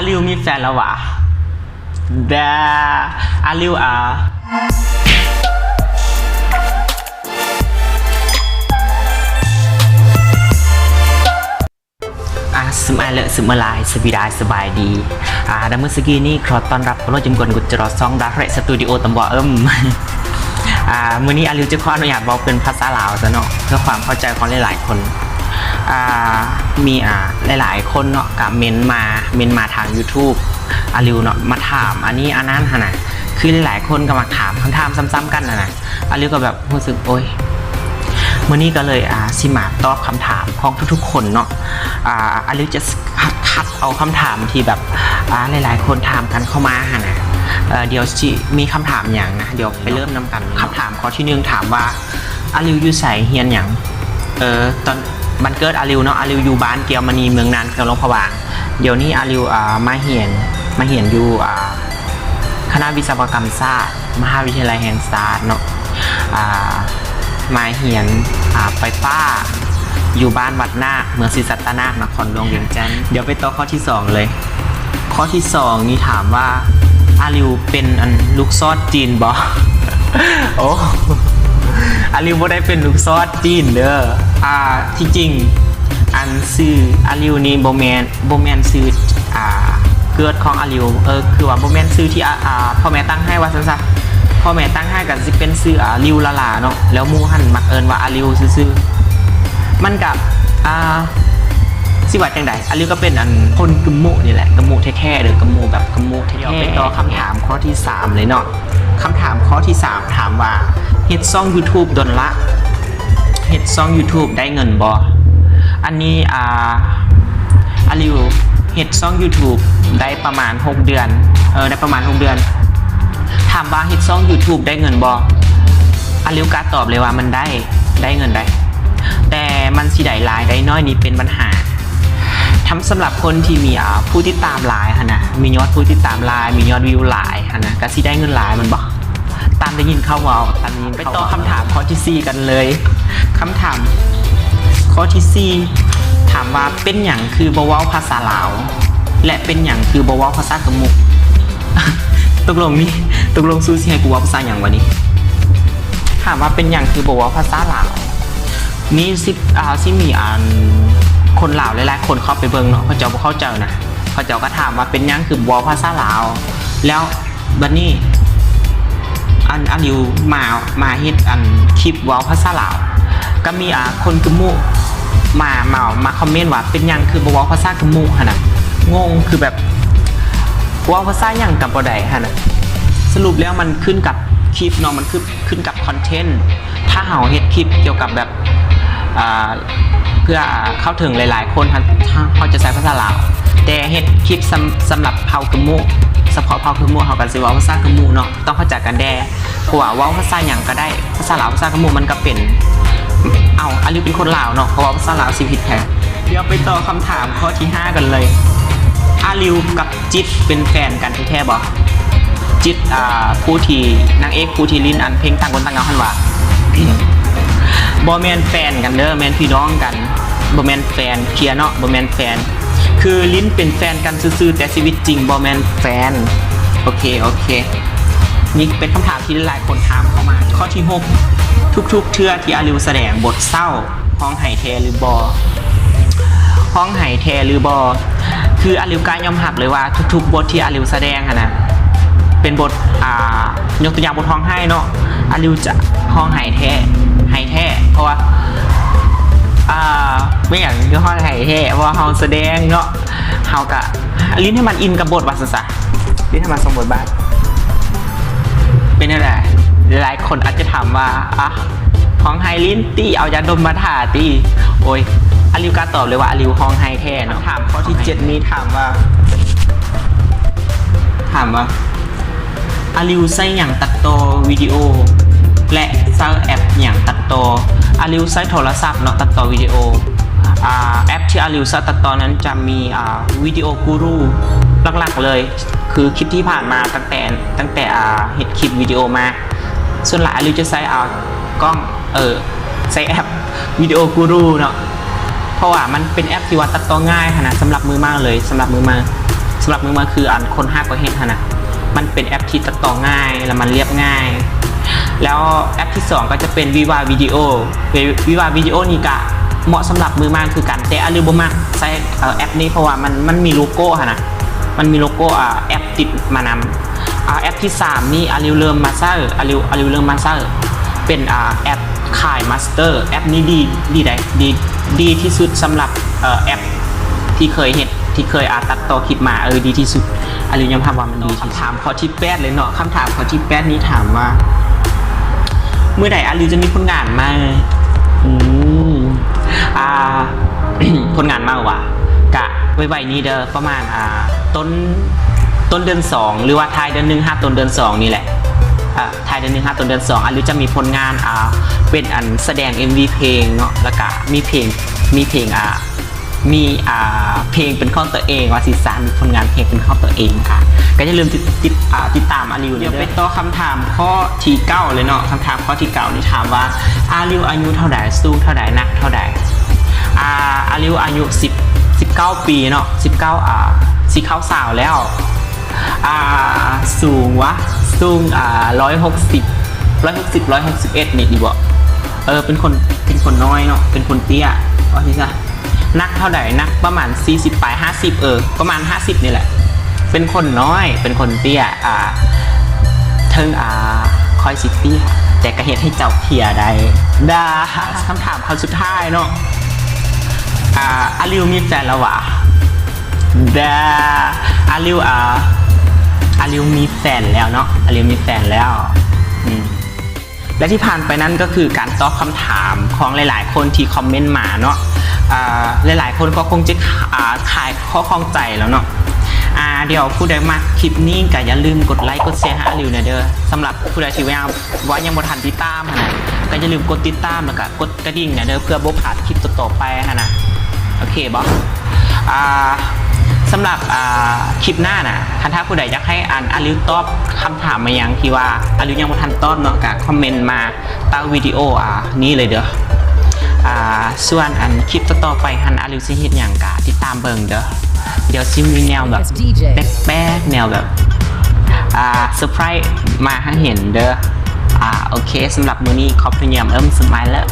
ອາລິວມີແຟນແລ້ວຫວາ? ແດ່ ອາລິວອາ ອາ ສະບາຍເລີ ສະບາຍ ສະບາຍດີ ສະບາຍດີ ອາ ດຳມື້ສະກີນີ້ຂໍຕ້ອນຮັບຄົນຮູ້ຈຳກວນກຸດຈະລໍຊ່ອງດາເຣສະຕູດິໂອຕຳບໍ່ເອີມ ອາ ມື້ນີ້ອາລິວຈະຂໍອະນຸຍາດເວົ້າເປັນພາສາລາວຊະເນາະ ເພື່ອຄວາມເຂົ້າໃຈຂອງຫຼາຍໆຄົນ ອາ ມີ ອາ ຫຼາຍໆຄົນເນາະກະເມັ້ນມາ ເມັ້ນມາທາງຢູທູບອາລິວເນາະ ມາຖາມອັນນີ້ອັນນັ້ນຫັ້ນນະ ຄືຫຼາຍໆຄົນກະມັກຖາມຄຳຖາມຊ້ຳໆກັນຫັ້ນນະ ອາລິວກະແບບ ຮູ້ສຶກ ໂອ້ຍ ມື້ນີ້ກະເລີຍ ອາ ຊິມາຕອບຄຳຖາມຂອງທຸກໆຄົນເນາະ ອາ ອາລິວຈະຄັດເອົາຄຳຖາມທີ່ແບບ ອາ ຫຼາຍໆຄົນຖາມກັນເຂົ້າມາຫັ້ນນະ ເອີ ດຽວຊິມີຄຳຖາມຫຍັງນະ ດຽວໄປເລີ່ມນຳກັນເນາະ ຄຳຖາມຂໍ້ທີໜຶ່ງ ຖາມວ່າ ອາລິວຢູ່ໃສ ຮຽນຫຍັງ? ເອີ ຕອນ ບ້ານເກີດອາລິວເນາະ ອາລິວຢູ່ບ້ານແກ້ວມະນີ ເມືອງນ່ານ ແຂວງຫຼວງພະບາງ ດຽວນີ້ອາລິວ ອາ ມາຮຽນ ມາຮຽນຢູ່ ອາ ຄະນະວິສະວະກຳສາດ ມະຫາວິທະຍາໄລແຫ່ງຊາດເນາະ ອາ ມາຮຽນ ອາ ໄຟຟ້າ ຢູ່ບ້ານວັດນາກ ເມືອງສີສັດຕະນາກ ນະຄອນຫຼວງວຽງຈັນ ດຽວໄປຕໍ່ຂໍ້ທີສອງເລີຍ ຂໍ້ທີສອງນີ້ຖາມວ່າ ອາລິວເປັນອັນລູກຊອດຈີນບໍ່? ໂອ້ ອາລິວບໍ່ໄດ້ເປັນລູກຊອດຈີນເດີ ອາ ທີ່ຈິງ ອັນຊື່ອາລິວນີ້ບໍ່ແມ່ນ ບໍ່ແມ່ນຊື່ ອາ ເກີດຂອງອາລິວ ເອີ ຄືວ່າບໍ່ແມ່ນຊື່ທີ່ ອາ ອາ ພໍ່ແມ່ຕັ້ງໃຫ້ວ່າຊັ້ນຊະ ພໍ່ແມ່ຕັ້ງໃຫ້ກະຊິເປັນຊື່ ອາ ລິວລາລາເນາະ ແລ້ວໝູ່ຫັ້ນມັກເອີ້ນວ່າອາລິວຊື່ໆ ມັນກະ ອາ ຊິວ່າຈັ່ງໃດ ອາລິວກະເປັນອັນຄົນກຶມມຸນີ້ແຫຼະ ກຶມມຸແທ້ໆເດີ ກຶມມຸແບບກຶມມຸແທ້ໆ ດຽວໄປຕໍ່ຄຳຖາມຂໍ້ທີສາມເລີຍເນາະ ຄຳຖາມຂໍ້ທີສາມ ຖາມວ່າ ເຮັດຊ່ອງຢູທູບດົນລະ ເຮັດຊ່ອງຢູທູບໄດ້ເງິນບໍ່? ອັນນີ້ ອາ ອາລິວເຮັດຊ່ອງຢູທູບໄດ້ປະມານຫົກເດືອນ ເອີ ໄດ້ປະມານຫົກເດືອນ ຖາມວ່າເຮັດຊ່ອງຢູທູບໄດ້ເງິນບໍ່? ອາລິວກ້າຕອບເລີຍວ່າມັນໄດ້ ໄດ້ເງິນໄດ໋ ແຕ່ມັນຊິໄດ້ຫຼາຍໄດ້ໜ້ອຍນີ້ເປັນບັນຫາ ທຳ ສຳລັບຄົນທີ່ມີ ອາ ຜູ້ຕິດຕາມຫຼາຍຫັ້ນນະ ມີຍອດຜູ້ຕິດຕາມຫຼາຍ ມີຍອດວິວຫຼາຍຫັ້ນນະ ກະຊິໄດ້ເງິນຫຼາຍແມ່ນບໍ່? ຕາມໄດ້ຍິນເຂົາເວົ້າ ຕາມໄດ້ຍິນເຂົາເວົ້າ ໄປຕໍ່ຄຳຖາມຂໍ້ທີສີ່ກັນເລີຍ ຄຳຖາມຂໍ້ທີສີ່ ຖາມວ່າເປັນຫຍັງຄືບໍ່ເວົ້າພາສາລາວ ແລະ ເປັນຫຍັງຄືບໍ່ເວົ້າພາສາກຶມມຸ? ຕົກລົງນີ້ ຕົກລົງສູຊິໃຫ້ກູເວົ້າພາສາຫຍັງວະນີ້? ຖາມວ່າເປັນຫຍັງຄືບໍ່ເວົ້າພາສາລາວ? ນີ້ຊິ ອາ ຊິມີອັນ ຄົນລາວຫຼາຍໆຄົນເຂົ້າໄປເບິ່ງເນາະ ເຂົາເຈົ້າບໍ່ເຂົ້າໃຈນະ ເຂົາເຈົ້າກະຖາມວ່າເປັນຫຍັງຄືບໍ່ເວົ້າພາສາລາວ ແລ້ວ ບັດນີ້ ອັນ ອາລິວມາ ມາເຮັດອັນຄລິບເວົ້າພາສາລາວ ກະມີ ອາ ຄົນກຶມມຸມາ ມາ ມາຄອມເມັນວ່າເປັນຫຍັງຄືບໍ່ເວົ້າພາສາກຶມມຸຫັ້ນນະ ງົງ ຄືແບບ ເວົ້າພາສາຫຍັງກະບໍ່ໄດ້ຫັ້ນນະ ສະຫຼຸບແລ້ວມັນຂຶ້ນກັບຄລິບເນາະ ມັນຄື ຂຶ້ນກັບຄອນເທັນ ຖ້າເຮົາເຮັດຄລິບກ່ຽວກັບແບບ ອາ ເພື່ອເຂົ້າເຖິງຫຼາຍໆຄົນ ເຮົາ ເຮົາຈະໃຊ້ພາສາລາວ ແຕ່ເຮັດຄລິບສຳ ສຳລັບເຜົ່າກຶມມຸ ສະເພາະເຜົ່າກຶມມຸ ເຮົາກະຊິເວົ້າພາສາກຶມມຸເນາະ ຕ້ອງເຂົ້າໃຈກັນແດ່ ເພາະວ່າເວົ້າພາສາຫຍັງກະໄດ້ ພາສາລາວ ພາສາກຶມມຸມັນກະເປັນ ເອົ້າ ອາລິວເປັນຄົນລາວເນາະ ເພາະວ່າພາສາລາວຊິຜິດແທ້ ດຽວໄປຕໍ່ຄຳຖາມຂໍ້ທີຫ້າກັນເລີຍ ອາລິວກັບ ຈິດເປັນແຟນກັນແທ້ໆບໍ່? ຈິດ ອາ ຜູ້ທີ່ ນາງເອກຜູ້ທີ່ຫຼິ້ນອັນເພງຕ່າງຄົນຕ່າງເຫງົາຫັ້ນຫວາ? ບໍ່ແມ່ນແຟນກັນເດີ ແມ່ນພີ່ນ້ອງກັນ ບໍ່ແມ່ນແຟນ ເຄຍເນາະ ບໍ່ແມ່ນແຟນ ຄືຫຼິ້ນເປັນແຟນກັນຊື່ໆ ແຕ່ຊີວິດຈິງບໍ່ແມ່ນແຟນ ໂອເຄ ໂອເຄ ນີ້ເປັນຄຳຖາມທີ່ຫຼາຍໆຄົນຖາມເຂົ້າມາ ຂໍ້ທີຫົກ ທຸກໆເທື່ອທີ່ອາລິວສະແດງບົດເສົ້າ ຮ້ອງໄຫ້ແທ້ຫຼືບໍ່? ຮ້ອງໄຫ້ແທ້ຫຼືບໍ່? ຄືອາລິວກ້າຍອມຮັບເລີຍວ່າທຸກໆບົດທີ່ອາລິວສະແດງຫັ້ນນະ ເປັນບົດ ອາ ຍົກຕົວຢ່າງບົດຮ້ອງໄຫ້ເນາະ ອາລິວຈະຮ້ອງໄຫ້ແທ້ ໄຫ້ແທ້ ເພາະວ່າ ອາ ແມ່ນຫຍັງຄືຮ້ອງໄຫ້ແທ້ ເພາະວ່າເຮົາສະແດງເນາະ ເຮົາກະຫຼິ້ນໃຫ້ມັນອິນກັບບົດວ່າຊັ້ນຊະ ຫຼິ້ນໃຫ້ມັນສົມບົດບາດ ເປັນແນວໃດ? ຫຼາຍໆຄົນອາດຈະຖາມວ່າ ອາ ຮ້ອງໄຫ້ຫຼິ້ນຕິ ເອົາຢາດົມມາທາຕິ ໂອ້ຍ ອາລິວກ້າຕອບເລີຍວ່າອາລິວຮ້ອງໄຫ້ແທ້ເນາະ ຄຳຖາມຂໍ້ທີເຈັດນີ້ຖາມວ່າ ຖາມວ່າ ອາລິວໃຊ້ຫຍັງຕັດຕໍ່ວິດີໂອ ແລະ ໃຊ້ແອັບຫຍັງຕັດຕໍ່? ອາລິວໃຊ້ໂທລະສັບເນາະ ຕັດຕໍ່ວິດີໂອ ອາ ແອັບທີ່ອາລິວໃຊ້ຕັດຕໍ່ນັ້ນຈະມີ ອາ ວິດີໂອກູຣູ ຫຼັກໆເລີຍ ຄືຄລິບທີ່ຜ່ານມາຕັ້ງແຕ່ ຕັ້ງແຕ່ ອາ ເຮັດຄລິບວິດີໂອມາ ສ່ວນຫຼາຍອາລິວຈະໃຊ້ ອາ ກ້ອງ ເອີ ໃຊ້ແອັບວິດີໂອກູຣູເນາະ ເພາະວ່າມັນເປັນແອັບທີ່ວ່າຕັດຕໍ່ງ່າຍຫັ້ນນະ ສຳລັບມືໃໝ່ເລີຍ ສຳລັບມືໃໝ່ ສ ສຳລັບມືໃໝ່ຄືອັນຄົ້ນຫາກໍເຮັດຫັ້ນນະ ມັນເປັນແອັບທີ່ຕັດຕໍ່ງ່າຍ ແລ້ວມັນລຽບງ່າຍ. ແລ້ວແອັບທີສອງກໍຈະເປັນ Viva Video. Viva Video ນີ້ກະເໝາະສຳລັບມືໃໝ່ຄືກັນ ແຕ່ອາລິວບໍ່ມັກໃຊ້ ເອີ ແອັບນີ້ ເພາະວ່າມັນ ມັນມີໂລໂກ້ຫັ້ນນະ ມັນມີໂລໂກ້ ອາ ແອັບຕິດມານຳ. ອາ ແອັບທີສາມນີ້ອາລິວເລີ່ມມາໃຊ້ ອາລິວ ອາລິວເລີ່ມມາໃຊ້ເປັນ ອາ ແອັບ KineMaster. ແອັບນີ້ດີ ດີໃດ໋ ດີ ດີທີ່ສຸດສຳລັບ ເອີ ແອັບທີ່ເຄີຍເຮັດ ທີ່ເຄີຍ ອາ ຕັດຕໍ່ຄລິບມາ ເອີ ດີທີ່ສຸດ. ອາລິວຍອມຮັບວ່າມັນດີ. ຄຳຖາມຂໍ້ທີແປດເລີຍເນາະ ຄຳຖາມຂໍ້ທີແປດນີ້ຖາມວ່າ ມື້ໃດອາລິວຈະມີຜົນງານໃໝ່? ອືມ ອາ ຜົນງານໃໝ່ຫວາ ກະໄວໆນີ້ເດີ ປະມານ ອາ ຕົ້ນ ຕົ້ນເດືອນສອງ ຫຼືວ່າທ້າຍເດືອນໜຶ່ງ ຫາຕົ້ນເດືອນສອງນີ້ແຫຼະ ອາ ທ້າຍເດືອນໜຶ່ງ ຫາຕົ້ນເດືອນສອງ ອາລິວຈະມີຜົນງານ ອາ ເປັນອັນສະແດງເອັມວີເພງເນາະ ແລ້ວກະມີເພງ ມີເພງ ອາ ມີ ອາ ເພງເປັນຂອງຕົວເອງວ່າຊີ້ຊະ ມີຜົນງານເພງເປັນຂອງຕົວເອງ. ອາ ກໍຢ່າລືມຕິດ ຕິດ ອາ ຕິດຕາມອາລິວເດີ. ໄປຕໍ່ຄຳຖາມຂໍ້ທີເກົ້າເລີຍເນາະ ຄຳຖາມຂໍ້ທີເກົ້ານີ້ຖາມວ່າ ອາລິວອາຍຸເທົ່າໃດ? ສູງເທົ່າໃດ? ໜັກເທົ່າໃດ? ອາ ອາລິວອາຍຸສິບ ສິບເກົ້າປີເນາະ ສິບເກົ້າ ອາ ຊິເຂົ້າຊາວແລ້ວ. ອາ ສູງຫວາ ສູງ ອາ ຮ້ອຍຫົກສິບ ຮ້ອຍຫົກສິບ ຮ້ອຍຫົກສິບເອັດນີ້ດີບໍ່? ເອີ ເປັນຄົນ ເປັນຄົນນ້ອຍເນາະ ເປັນຄົນເຕ້ຍ ວ່າຊີ້ຊະ. ໜັກເທົ່າໃດ? ໜັກປະມານສີ່ສິບປາຍ ຫ້າສິບ ເອີ ປະມານຫ້າສິບນີ້ແຫຼະ. ເປັນຄົນນ້ອຍ ເປັນຄົນເຕ້ຍ ອາ ເຖິງ ອາ ຂ້ອຍຊິເຕ້ຍ ແຕ່ກໍເຮັດໃຫ້ເຈົ້າເພຍໄດ້ດາ. ຄຳຖາມຄຳສຸດທ້າຍເນາະ ອາ ອາລິວມີແຟນແລ້ວຫວາ? ດາ ອາລິວ ອາ ອາລິວມີແຟນແລ້ວເນາະ ອາລິວມີແຟນແລ້ວ. ອືມ ແລະທີ່ຜ່ານໄປນັ້ນກໍຄືການຕອບຄຳຖາມຂອງຫຼາຍໆຄົນທີ່ຄອມເມັນມາເນາະ. ອາ ຫຼາຍໆຄົນກໍຄົງຈະ ອາ ຄາຍຂໍ້ຂ້ອງໃຈແລ້ວເນາະ. ອາ ດຽວຜູ້ໃດມັກຄລິບນີ້ກໍຢ່າລືມກົດໄລກົດແຊໃຫ້ອາລິວແດ່ເດີ. ສຳລັບຜູ້ໃດທີ່ວ່າ ວ່າຍັງບໍ່ທັນຕິດຕາມຫັ້ນນະ ກໍຢ່າລືມກົດຕິດຕາມ ແລ້ວກໍກົດກະດິ່ງແດ່ເດີ ເພື່ອບໍ່ພາດຄລິບຕໍ່ໆໄປຫັ້ນນະ ໂອເຄບໍ່? ອາ ສຳລັບ ອາ ຄລິບໜ້ານະ ຄັນຖ້າຜູ້ໃດຢາກໃຫ້ອັນອາລິວຕອບຄຳຖາມມາຫຍັງທີ່ວ່າອາລິວຍັງບໍ່ທັນຕອບເນາະ ກໍຄອມເມັນມາໃຕ້ວິດີໂອ ອາ ນີ້ເລີຍເດີ. ອາ ສ່ວນອັນຄລິບຕໍ່ໆໄປຫັ້ນ ອາລິວຊິເຮັດຫຍັງກໍຕິດຕາມເບິ່ງເດີ. ດຽວຊິມີແນວແບບແປກໆ ແນວແບບ ອາ ເຊີໄພຣສ໌ມາໃຫ້ເຫັນເດີ. ອາ ໂອເຄ ສຳລັບມື້ນີ້ຂອບຄຸນ ຍາມເອີ້ມສະໄມເລີ.